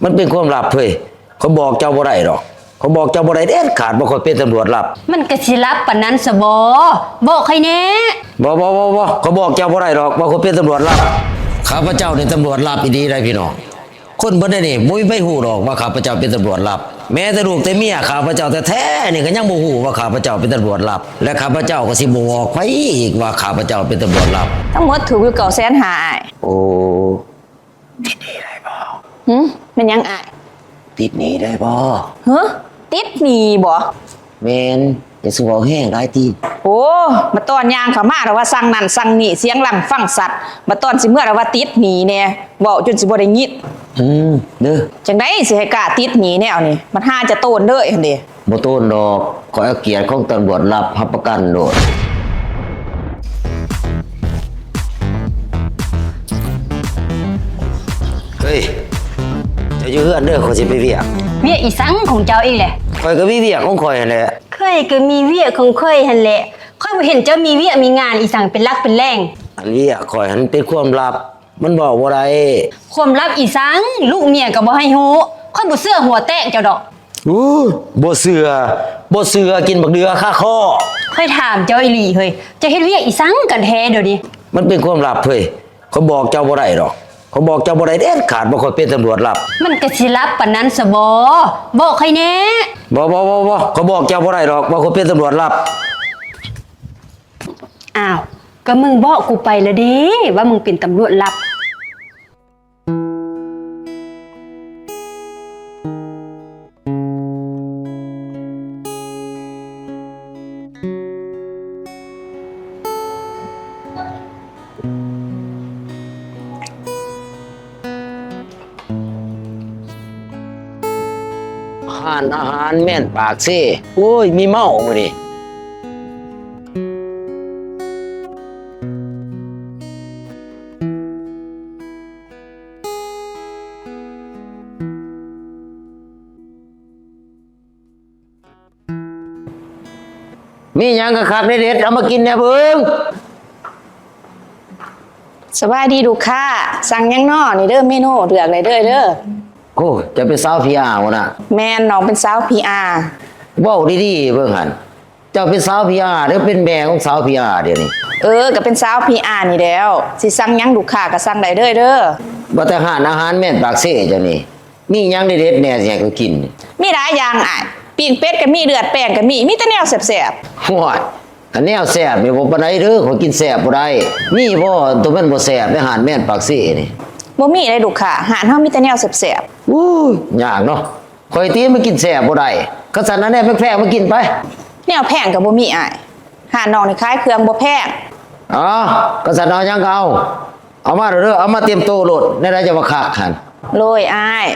ມັນເປັນຄວາມລັບເຮີ້ຍ. ຂ້ອຍບອກເຈົ້າບໍ່ໄດ້ດອກ. ຂ້ອຍບອກເຈົ້າບໍ່ໄດ້ເດັດຂາດວ່າຂ້ອຍເປັນຕຳຫຼວດລັບ. ມັນກະຊິລັບປານນັ້ນຊະບໍ? ບອກຂ້ອຍແດ່. ບໍ່ ບໍ່ ບໍ່ ບໍ່ ຂ້ອຍບອກເຈົ້າບໍ່ໄດ້ດອກວ່າຂ້ອຍເປັນຕຳຫຼວດລັບ. ຂ້າພະເຈົ້ານີ້ຕຳຫຼວດລັບອີ່ຫຼີໃດ໋ພີ່ນ້ອງ. ຄົນເບິດໃນນີ້ບໍ່ມີໃຜຮູ້ດອກວ່າຂ້າພະເຈົ້າເປັນຕຳຫຼວດລັບ. ແມ້ແຕ່ລູກແຕ່ເມຍຂ້າພະເຈົ້າແທ້ໆນີ້ກະຍັງບໍ່ຮູ້ວ່າຂ້າພະເຈົ້າເປັນຕຳຫຼວດລັບ ແລະ ຂ້າພະເຈົ້າກະຊິບໍ່ບອກໃຜອີກວ່າຂ້າພະເຈົ້າເປັນຕຳຫຼວດລັບ. ທັງໝົດຖືກຢູ່ເກົ້າແສນຫ້າ ອ້າຍ. ໂອ້ ຕິດໜີ້ໄດ້ບໍ່? ຫື? ແມ່ນຫຍັງອ້າຍ? ຕິດໜີ້ໄດ້ບໍ່? ຫື? ຕິດໜີ້ບໍ? ແມ່ນ. ຢ່າສູ່ເວົ້າແຮງຫຼາຍຕິ. ໂອ້ ມາຕອນຍ່າງເຂົ້າມາລະວ່າສັ່ງນັ້ນສັ່ງນີ້ ສຽງດັງຟັງຊັດ, ມາຕອນຊິເມືອລະວ່າຕິດໜີ້ແດ່. ເວົ້າຈົນຊິບໍ່ໄດ້ຍິນ. ອືມ ເດີ. ຈັ່ງໃດຊິໃຫ້ກ້າຕິດໜີ້ແນວນີ້? ມັນຫາຈະໂຕນເລີຍຫັ້ນເດ. ບໍ່ໂຕນດອກ. ຂ້ອຍເອົາກຽດຂອງຕຳຫຼວດລັບຮັບປະກັນໂລດ. ເຮີ້ຍ ເຈົ້າຢູ່ເຮືອນເດີ ຂ້ອຍຊິໄປວຽກ. ວຽກອີ່ສັງຂອງເຈົ້າອີກແຫຼະ? ຂ້ອຍກະມີວຽກຂອງຂ້ອຍຫັ້ນແຫຼະ. ຂ້ອຍກະມີວຽກຂອງຂ້ອຍຫັ້ນແຫຼະ. ຂ້ອຍບໍ່ເຫັນເຈົ້າມີວຽກມີງານອີ່ສັງເປັນຫຼັກເປັນແຫຼ່ງ. ອັນວຽກຂ້ອຍຫັ້ນເປັນຄວາມລັບ. ມັນເວົ້າບໍ່ໄດ້. ຄວາມລັບອີ່ສັງ? ລູກເມຍກະບໍ່ໃຫ້ຮູ້. ຂ້ອຍບໍ່ເຊື່ອຫົວແຕກເຈົ້າດອກ. ໂອ້ຍ ບໍ່ເຊື່ອ ບໍ່ເຊື່ອ ກິນບັກເດືອຄາຄໍ. ຂ້ອຍຖາມເຈົ້າອີ່ຫຼີເຮີ້ຍ ເຈົ້າເຮັດວຽກອີ່ສັງກັນແທ້ດຽວນີ້? ມັນເປັນຄວາມລັບເຮີ້ຍ. ຂ້ອຍບອກເຈົ້າບໍ່ໄດ້ດອກ. ຂ້ອຍບອກເຈົ້າບໍ່ໄດ້ເດັດຂາດວ່າຂ້ອຍເປັນຕຳຫຼວດລັບ. ມັນກະຊິລັບປານນັ້ນຊະບໍ? ບອກຂ້ອຍແດ່. ບໍ່ ບໍ່ ບໍ່ ບໍ່ ຂ້ອຍບອກເຈົ້າບໍ່ໄດ້ດອກວ່າຂ້ອຍເປັນຕຳຫຼວດລັບ. ອ້າວ ກະມຶງບອກກູໄປລະເດ ວ່າມຶງເປັນຕຳຫຼວດລັບ. ຮ້ານອາຫານແມ່ນປາກເຊ. ໂອ້ຍ ມີເມົາມື້ນີ້. ມີຫຍັງຄັກໆ ເດັດໆ ເອົາມາກິນແດ່ເບິ່ງ. ສະບາຍດີລູກຄ້າ ສັ່ງຫຍັງນໍ? ນີ້ເດີ ເມນູເລືອກໄດ້ເດີ. ໂອ້ ເຈົ້າເປັນສາວພີອາບໍ່ນະ? ແມ່ນ ນ້ອງເປັນສາວພີອາ. ເວົ້າດີໆ ເບິ່ງຫັ້ນ ເຈົ້າເປັນສາວພີອາ ຫຼືເປັນແມ່ຂອງສາວພີອາດຽວນີ້? ເອີ ກະເປັນສາວພີອານີ້ແລ້ວ. ຊິສັ່ງຫຍັງລູກຄ້າກະສັ່ງໄດ້ເລີຍເດີ. ວ່າແຕ່ຮ້ານອາຫານແມ່ນປາກເຊເຈົ້ານີ້ ມີຫຍັງເດັດໆແດ່ຊິໃຫ້ຂ້ອຍກິນ? ມີຫຼາຍຢ່າງອ້າຍ. ປີ້ງເປັດກະມີ ເລືອດແປງກະມີ ມີແຕ່ແນວແຊບໆ. ໂອ້ຍ ຄັນແນວແຊບນີ້ບໍ່ປານໃດເດີ ຂ້ອຍກິນແຊບບໍ່ໄດ້. ມີບໍ່ໂຕມັນບໍ່ແຊບໃນຮ້ານແມ່ນປາກເຊນີ້? ບໍ່ມີເດ້ລູກຄ້າ ຮ້ານເຮົາມີແຕ່ແນວແຊບໆ. ໂອ້ຍ ຍາກເນາະ. ຂ້ອຍຕິມາກິນແຊບບໍ່ໄດ້. ຄັນຊັ້ນເອົາແນວແພງໆມາກິນໄປ. ແນວແພງກະບໍ່ມີອ້າຍ. ຮ້ານນ້ອງນີ້ຂາຍເຄື່ອງບໍ່ແພງ. ອໍ ຄັນຊັ້ນເອົາຫຍັງກະເອົາ. ເອົາມາໂລດເດີ ເອົາມາເຕັມໂຕໂລດ. ແນວໃດຈັ່ງວ່າຄັກຫັ້ນ? ໂລຍອ້າຍ.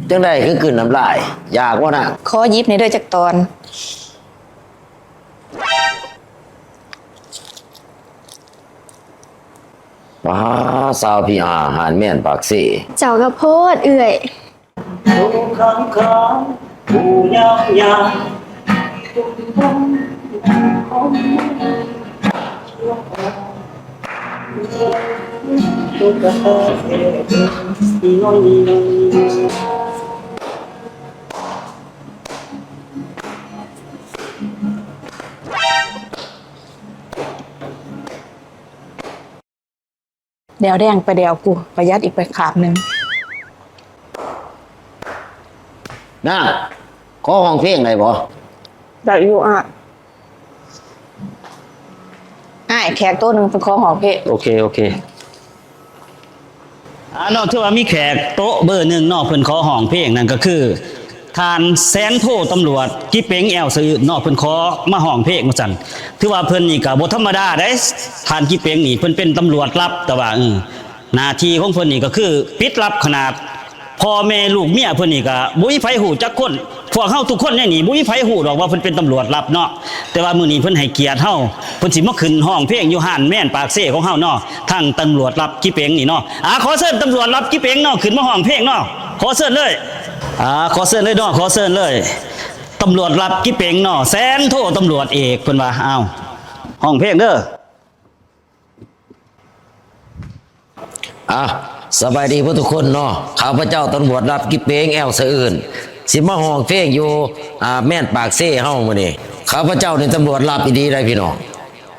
ຈັ່ງໃດຄືກືນນ້ຳລາຍ? ຢາກບໍ່ນະ? ຂໍຫຍິບແດ່ເດີຈັກຕອນ. ປາ ສາວພີອາ ຮ້ານແມ່ນປາກເຊ. ເຈົ້າກະໂພດເອື້ອຍ. ໂຕຂາວຂາວ ຜູ້ຍາວຍາວ ແນວແດງປະແດວກູ ປະຢັດອີກໄປຄາບໜຶ່ງ. ນາ ຂໍຮ້ອງເພງໄດ້ບໍ່? ໄດ້ຢູ່ອ້າຍ. ອ້າຍ ແຂກໂຕະໜຶ່ງເພິ່ນຂໍຮ້ອງເພງ. ໂອເຄ ໂອເຄ. ອາ ເນາະ ຖືວ່າມີແຂກໂຕະເບີໜຶ່ງເນາະ ເພິ່ນຂໍຮ້ອງເພງ ນັ້ນກະຄື ທ່ານແສນໂທຕຳຫຼວດກິເປັງ ແອວສະອືດເນາະ ເພິ່ນຂໍມາຮ້ອງເພງວ່າຊັ້ນ. ຖືວ່າເພິ່ນນີ້ກໍບໍ່ທຳມະດາເດ້ ທ່ານກິເປັງນີ້ ເພິ່ນເປັນຕຳຫຼວດລັບ ແຕ່ວ່າ ເອີ ໜ້າທີ່ຂອງເພິ່ນນີ້ກໍຄືປິດລັບຂະໜາດ. ພໍ່ແມ່ລູກເມຍເພິ່ນນີ້ກໍບໍ່ມີໃຜຮູ້ຈັກຄົນ. ພວກເຮົາທຸກຄົນໃນນີ້ບໍ່ມີໃຜຮູ້ດອກວ່າເພິ່ນເປັນຕຳຫຼວດລັບເນາະ. ແຕ່ວ່າມື້ນີ້ເພິ່ນໃຫ້ກຽດເຮົາ ເພິ່ນຊິມາຂຶ້ນຮ້ອງເພງຢູ່ຮ້ານແມນປາກເຊຂອງເຮົາເນາະ. ທາງຕຳຫຼວດລັບກິເປັງນີ້ເນາະ. ອາ ຂໍເຊີນຕຳຫຼວດລັບກິເປັງເນາະ ຂຶ້ນມາຮ້ອງເພງເນາະ. ຂໍເຊີນເລີຍ. ອາ ຂໍເຊີນເລີຍເນາະ ຂໍເຊີນເລີຍ. ຕຳຫຼວດລັບກິເປັງເນາະ ແສນໂທຕຳຫຼວດເອກ ເພິ່ນວ່າ. ອ້າວ ຮ້ອງເພງເດີ. ອາ ສະບາຍດີເບິດທຸກຄົນເນາະ. ຂ້າພະເຈົ້າຕຳຫຼວດລັບກິເປັງ ແອວສະອືນ ຊິມາຮ້ອງເພງຢູ່ ອາ ແມນປາກເຊເຮົາມື້ນີ້. ຂ້າພະເຈົ້ານີ້ຕຳຫຼວດລັບອີ່ຫຼີໃດ໋ພີ່ນ້ອງ.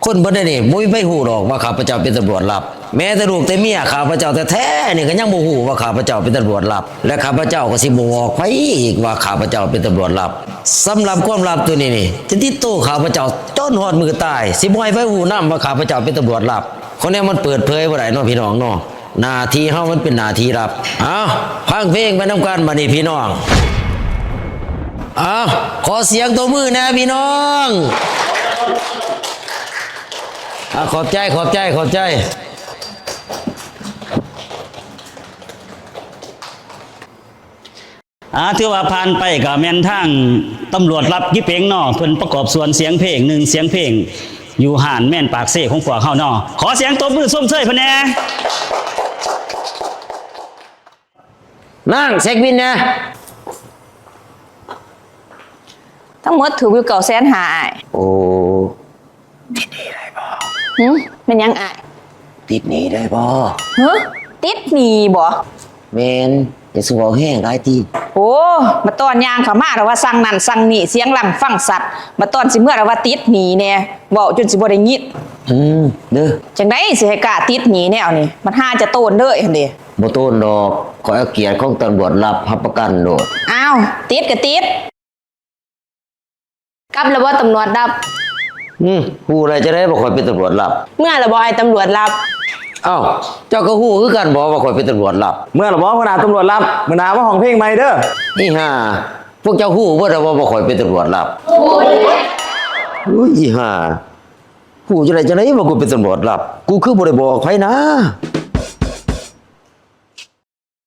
ຄົນເບິດໃນນີ້ບໍ່ມີໃຜຮູ້ດອກວ່າຂ້າພະເຈົ້າເປັນຕຳຫຼວດລັບ. ແມ້ແຕ່ລູກແຕ່ເມຍຂ້າພະເຈົ້າແທ້ໆນີ້ກໍຍັງບໍ່ຮູ້ວ່າຂ້າພະເຈົ້າເປັນຕຳຫຼວດລັບ ແລະ ຂ້າພະເຈົ້າກໍຊິບໍ່ບອກໃຜອີກວ່າຂ້າພະເຈົ້າເປັນຕຳຫຼວດລັບ. ສຳລັບຄວາມລັບໂຕນີ້ນີ້ ຈະຕິດໂຕຂ້າພະເຈົ້າຈົນຮອດມື້ຕາຍ ຊິບໍ່ໃຫ້ໃຜຮູ້ນຳວ່າຂ້າພະເຈົ້າເປັນຕຳຫຼວດລັບ. ຄົນແນວມັນເປີດເຜີຍບໍ່ໄດ້ເນາະ ພີ່ນ້ອງເນາະ. ໜ້າທີ່ເຮົາມັນເປັນໜ້າທີ່ລັບ. ເອົາ ຟັງເພງໄປນຳກັນບັດນີ້ພີ່ນ້ອງ. ເອົາ ຂໍສຽງຕົບມືແດ່ພີ່ນ້ອງ. ອາ ຂອບໃຈ ຂອບໃຈ ຂອບໃຈ. ອາ ຖືວ່າຜ່ານໄປກໍແມ່ນທາງຕຳຫຼວດລັບກິເປັງເນາະ ເພິ່ນປະກອບສ່ວນສຽງເພງ ໜຶ່ງສຽງເພງ ຢູ່ຮ້ານແມນປາກເຊຂອງພວກເຮົາເນາະ. ຂໍສຽງຕົບມືຊົມເຊີຍເພິ່ນແດ່. ນາງ ເຊັກບິນແດ່. ທັງໝົດຖືກຢູ່ເກົ້າແສນຫ້າ ອ້າຍ. ໂອ້ ຕິດໜີ້ໄດ້ບໍ່? ຫຶ? ແມ່ນຫຍັງອ້າຍ? ຕິດໜີ້ໄດ້ບໍ່? ຫຶ? ຕິດໜີ້ບໍ? ແມ່ນ. ຢ່າສູ່ເວົ້າແຮງຫຼາຍຕິ. ໂອ້ ມາຕອນຍ່າງເຂົ້າມາລະວ່າສັ່ງນັ້ນສັ່ງນີ້ ສຽງດັງຟັງຊັດ, ມາຕອນຊິເມືອລະວ່າຕິດໜີ້ແດ່ ເວົ້າຈົນຊິບໍ່ໄດ້ຍິນ. ອືມ ເດີ. ຈັ່ງໃດຊິໃຫ້ກ້າຕິດໜີ້ແນວນີ້ ມັນຫາຈະໂຕນເລີຍຫັ້ນເດ. ບໍ່ໂຕນດອກ ຂ້ອຍເອົາກຽດຂອງຕຳຫຼວດລັບຮັບປະກັນໂລດ. ອ້າວ ຕິດກໍຕິດ. ກັບແລ້ວບໍ່ຕຳຫຼວດລັບ? ຫຶ ຮູ້ໄດ້ຈັ່ງໃດວ່າຂ້ອຍເປັນຕຳຫຼວດລັບ? ເມື່ອແລ້ວບໍ່ອ້າຍຕຳຫຼວດລັບ? ເອົ້າ ເຈົ້າກໍຮູ້ຄືກັນບໍ່ວ່າຂ້ອຍເປັນຕຳຫຼວດລັບ? ເມື່ອແລ້ວບໍ່ຫົວໜ້າຕຳຫຼວດລັບ? ມື້ໜ້າມາຮ້ອງເພງໃໝ່ເດີ. ອີຫ່າ ພວກເຈົ້າຮູ້ເບິດແລ້ວບໍ່ວ່າຂ້ອຍເປັນຕຳຫຼວດລັບ? ໂອ້ຍ ອີຫ່າ ຮູ້ຈັ່ງໃດຈັ່ງໃດວ່າກູເປັນຕຳຫຼວດລັບ? ກູຄືບໍ່ໄດ້ບອກໃຜນະ?